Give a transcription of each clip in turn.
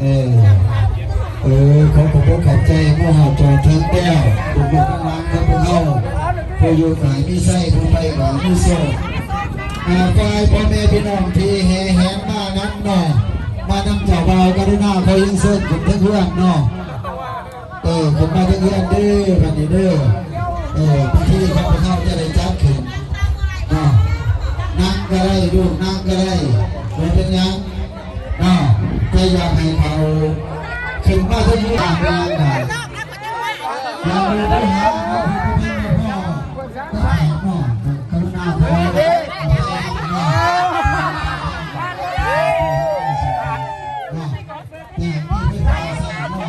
ເອີ ເອີ ຂໍຂອບອົກຂອບໃຈ ມາຮອດຈອດເຖິງແລ້ວ ລູກໆຫຼານໆຂອງພວກເຮົາ ຜູ້ຢູ່ກາຍມີໄຊ ຜູ້ໄປກາຍມີໂຊກ. ອ່າ ຝ່າຍພໍ່ແມ່ພີ່ນ້ອງທີ່ແຫ່ແຫນມານຳເນາະ ມານຳເຈົ້າບ່າວ ກະລຸນາຂໍຮຽນເຊີນຂຶ້ນເທິງເຮືອນເນາະ. ເອີ ຂຶ້ນມາເທິງເຮືອນເດີ ບັດນີ້ເດີ. ເອີ ພິທີຂອງພວກເຮົາຈະໄດ້ຈັດຂຶ້ນເນາະ. ນັ່ງກໍໄດ້ ລູກ ນັ່ງກໍໄດ້ ບໍ່ເປັນຫຍັງເນາະ. ໃຜຢາກໃຫ້ເຂົາຂຶ້ນມາເທິງເຮືອນ ເປັນຫຍັງກໍຢ່າໄປຫາເນາະ ເນາະ ກະລຸນາຂໍເນາະ. ແຕ່ທີ່ເພິ່ນວ່າຊັ້ນເນາະ.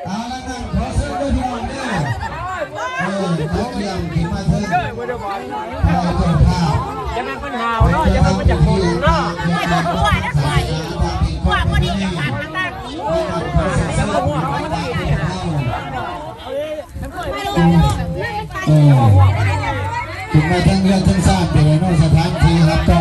ອ່າ ດັ່ງນັ້ນ ຂໍເຊີນເດີພີ່ນ້ອງເດີ ເອີ ເຂົາກຽມຂຶ້ນມາເທີງ ເອີ ເຈົ້າພາບ ຈະນັ່ງເປັນຫາວເນາະ ຈະນັ່ງເປັນຈາກໂຄນເນາະ ເອີ ຂຶ້ນມາທັງເຮືອນທັງຊານໄປເລີຍເນາະ ສະຖານທີ່ຮັບຕ້ອນ